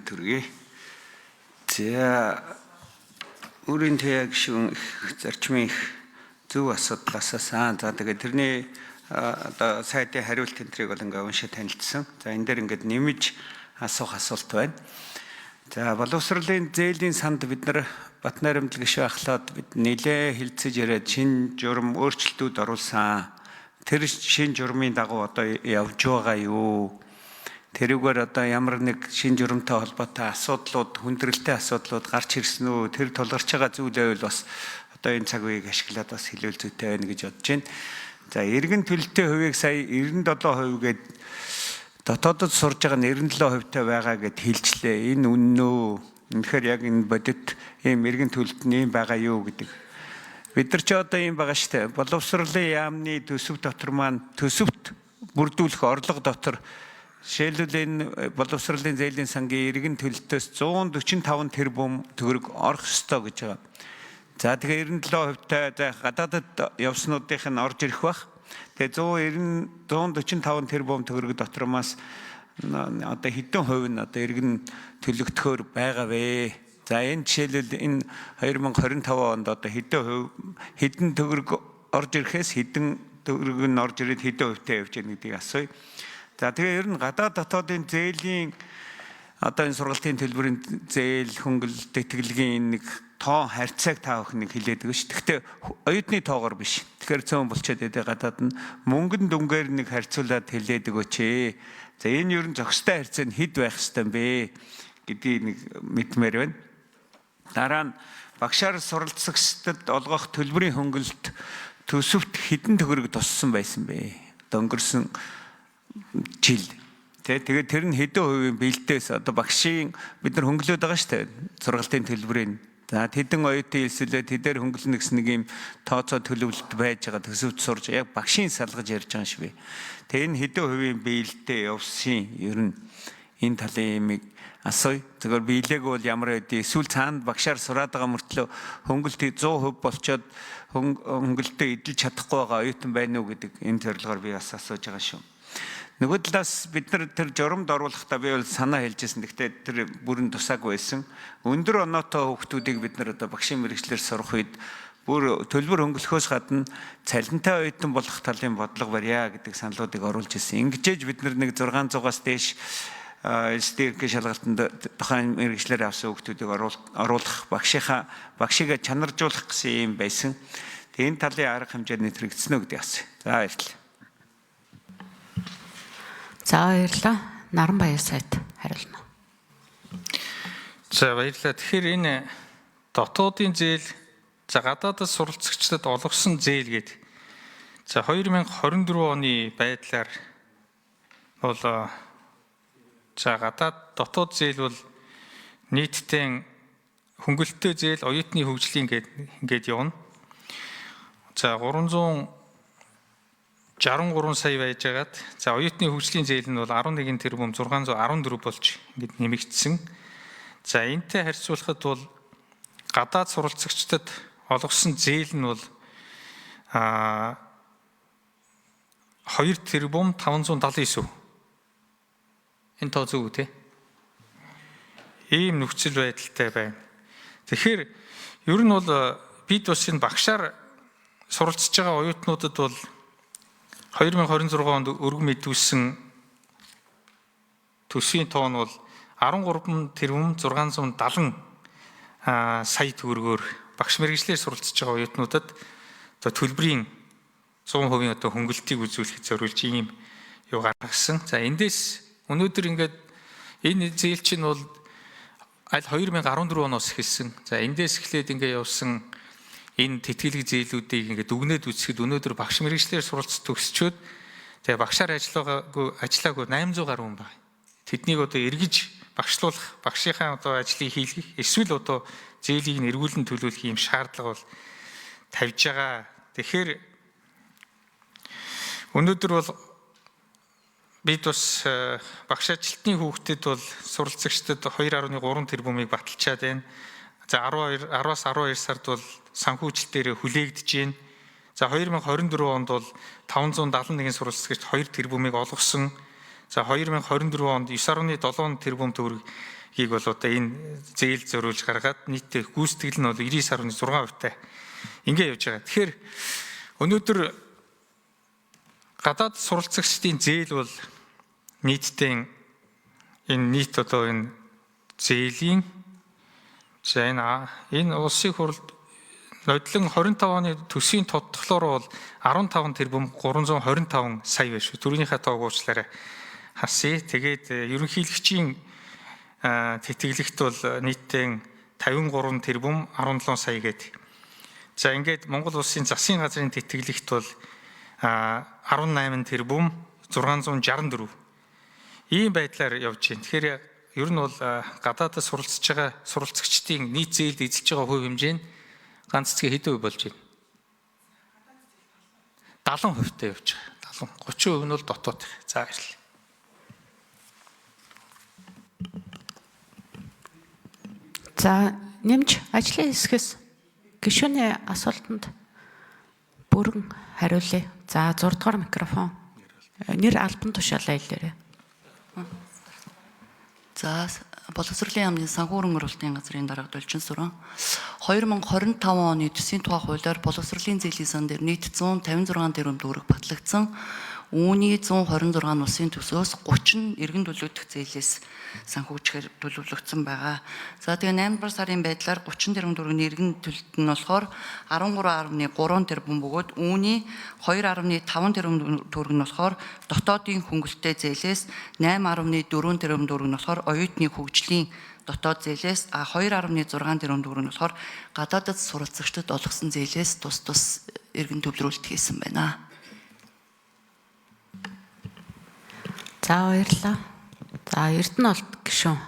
Өдрийн мэнд төргий. За, өөрийн төяа гишүүн их зарчмын их зөв асуудал асуусан. За, тэгээд тэрний одоо сайтын хариулт энтрийг бол ингээ уншиж танилцсан. За, энэ дээр ингээд нэмж асуух асуулт байна. За, боловсролын зээлийн санд бид нар Батнайрамдал гишүүн ахлаад бид нэлээ хилцэж яриад шинэ журам өөрчлөлтүүд оруулсан. Тэр шинэ журмын дагуу одоо явж байгаа юу? Тэрүүгээр одоо ямар нэг шинэ журамтай холбоотой асуудлууд, хүндрэлтэй асуудлууд гарч ирсэн үү? Тэр тулгарч байгаа зүйл байвал бас одоо энэ цаг үеийг ашиглаад бас хэлвэл зүйтэй байна гэж бодож байна. За, эргэн төлөлтийн хувийг сая 97% гээд дотоодод сурж байгаа нь 97% таа байгаа гэд хэлжлээ. Энэ үнэн үү? Үнэхээр яг энэ бодит ийм эргэн төлөлт нь ийм байгаа юу гэдэг. Бид нар ч одоо ийм байгаа штэ. Боловсролын яамны төсөв дотор маань төсөвт бүрдүүлэх орлого дотор жишээлбэл энэ боловсролын зээлийн сангийн иргэн төлөлтөөс 145 тэрбум төгрөг орох ёстой гэж байгаа. За, тэгээ 97% та за гадаадд явснуудынх нь орж ирэх бах. Тэгээ 190 145 тэрбум төгрөг дотромаас одоо хэдэн хувь нь одоо иргэн төлөгдөхөөр байгаа вэ? За, энэ жишээлбэл энэ 2025 онд одоо хэдэн хувь, хэдэн төгрөг орж ирэхээс хэдэн төгрөг нь орж ирээд хэдэн хувьтай явж байгаа гэдгийг асууя. За, тэгээ ер нь гадаад дотоодын зээлийн одоо энэ сургалтын төлбөрийн зээл хөнгөлөлт тэтгэлгийн нэг тоо харьцааг та бүхэн нэг хэлээд өгнө ш. Гэхдээ оюутны тоогоор биш. Тэгэхээр цөөн болчиход байдаг гадаад нь мөнгөн дүнгээр нэг харьцуулаад хэлээд өгөөч ээ. За, энэ ер нь зохистой харьцаа нь хэд байх ёстой юм бэ гэдгийг нэг мэдмээр байна. Дараа нь багшаар суралцагчдад олгох төлбөрийн хөнгөлөлт төсөвт хэдэн төгрөг туссан байсан бэ? Одоо өнгөрсөн жил. Тэ, тэгээд тэр нь хэдэн хувийн бэлдээс одоо багшийн бид нар хөнгөлөөд байгаа шүү дээ. Сургалтын төлбөрийг. За, тэдэн оюутан элсүүлээ тэдээр хөнгөлнө гэсэн нэг юм тооцоо төлөвлөлт байж байгаа, төсөвт сурж яг багшийн салгаж ярьж байгаа юм шиг би. Тэгээ энэ хэдэн хувийн биелэлтэй явсан ер нь энэ талын юмыг асууя. Зөвхөн биелээгүй бол ямар байдیں۔ Эсвэл цаанд багшаар сураад байгаа мөртлөө хөнгөлт 100% болчоод хөнгөлтөө эдэлж чадахгүй байгаа оюутан байна уу гэдэг энэ зорилгоор би бас асууж байгаа шүү. Нөгөө талаас бид нар тэр журамд оруулахдаа би бол санаа хэлжсэн. Гэхдээ тэр бүрэн тусаагүй байсан. Өндөр оноотой хүүхдүүдийг бид нар одоо багшийн мэргэжлээр сурах үед бүр төлбөр хөнгөлөхөөс гадна цалинтай оюутан болох талын бодлого барья гэдэг саналуудыг оруулж ирсэн. Ингэжээж бид нар нэг 600-аас дээш СДРК шалгалтанд тухайн мэргэжлээр авсан хүүхдүүдийг оруулах, багшийнхаа багшигаа чанаржуулах гэсэн юм байсан. Тэгээ энэ талын арга хэмжээ нэвтрэгдсэн үү гэдэг асууя. За, баярлалаа. За, баярлалаа. Наранбаяр сайд хариулна. За, баярлалаа. Тэгэхээр энэ дотоодын зээл, за гадаадд суралцагчдад олгосон зээл гээд за 2024 оны байдлаар бол за гадаад дотоод зээл бол нийтдээ хөнгөлөлттэй зээл, оюутны хөгжлийн гээд ингээд явна. За, 363 сая байжгаад, за оюутны хөгжлийн зээл нь бол 11 тэрбум 614 болж ингээд нэмэгдсэн. За, энэтэй харьцуулахад бол гадаад суралцагчдад олгосон зээл нь бол 2 тэрбум 579. Энэ тоо зөв үү те? Ийм нөхцөл байдалтай байна. Тэгэхээр ер нь бол бид бас энэ багшаар суралцж байгаа оюутнуудад бол 2026 онд өргөн мэдүүлсэн төсвийн тоо нь бол 13 тэрбум 670 сая төгрөгөөр багш мэргэжлээр суралцж байгаа оюутнуудад одоо төлбөрийн 100% одоо хөнгөлтийг үзүүлэхэд зориулж ийм юу гаргасан. За, эндээс өнөөдөр ингээд энэ зээл чинь бол аль 2014 оноос эхэлсэн. За, эндээс эхлээд ингээд явсан энэ тэтгэлэг зээлүүдийг ингээд дүгнээд үзэхэд өнөөдөр багш мэргэжлээр суралц төгсчөөд тэгээ багшаар ажиллаагүй 800 гаруй хүн байна. Тэднийг одоо эргэж багшлуулах, багшийнхаа одоо ажлыг хийлгэх, эсвэл одоо зээлийг нь эргүүлэн төлөөлөх ийм шаардлага бол тавьж байгаа. Тэгэхээр өнөөдөр бол бид бас багш ажилтны хүүхдэд бол суралцагчдад 2.3 тэрбумыг баталчаад байна. За, 12 10-аас 12 сард бол санхүүжилт дээр хүлээгдэж байна. За, 2024 онд бол 571 суралцагчд 2 тэрбумыг олгосон. За, 2024 онд 9.7 тэрбум төгрөг бол одоо энэ зээл зориулж гаргаад нийтдээ гүйцэтгэл нь бол 99.6% та ингэ явж байгаа. Тэгэхээр өнөөдөр гадаад суралцагчдын зээл бол нийтдээ энэ нийт одоо энэ зээлийн за энэ улсын хурлд нодлон 25 оны төсвийн тодтолоор бол 15 тэрбум 325 сая байна шүү. Түрүүнийхээ тоог уучлаарай. Хасъя. Тэгээд ерөнхийлөгчийн тэтгэлэгт бол нийтдээ 53 тэрбум 17 сая гээд. За ингээд Монгол улсын засгийн газрын тэтгэлэгт бол 18 тэрбум 664. Ийм байдлаар явж байна. Тэгэхээр ер нь бол гадаадас суралцж байгаа суралцагчдын нийт зээлд эзэлж байгаа хувь хэмжээ нь ганц цэцгээ хэдэн хувь болж байна? 70% та явж байгаа. 70 30% нь бол дотоод. За баярлалаа. За нэмж ажлын хэсгээс гишүүний асуултанд бүрэн хариулъя. За 6 дугаар микрофон. Нэр албан тушаалаа хэлээрэй. За боловсролын яамны санхүү хөрөнгө газрын дарга Должин Сүрэн 2025 оны төсвийн тухай хуулиар боловсролын зээлийн сан дээр нийт 156 тэрбум төгрөг батлагдсан. Үүний 126 нь улсын төсвөөс 30 нь эргэн төлөгдөх зээлээс санхүүжихээр төлөвлөгдсөн байгаа. За тэгээ 8 дугаар сарын байдлаар 30 тэрбум төгрөгийн эргэн төлөлт нь болохоор 13.3 тэрбум бөгөөд үүний 2.5 тэрбум төгрөг нь болохоор дотоодын хөнгөлөлттэй зээлээс 8.4 тэрбум төгрөг нь болохоор оюутны хөгжлийн дотоод зээлээс 2.6 тэрбум төгрөг нь болохоор гадаадд суралцагчдад олгосон зээлээс тус тус эргэн төвлөрүүлэлт хийсэн байна. За баярлалаа. За Эрдэнэ болт гишүүн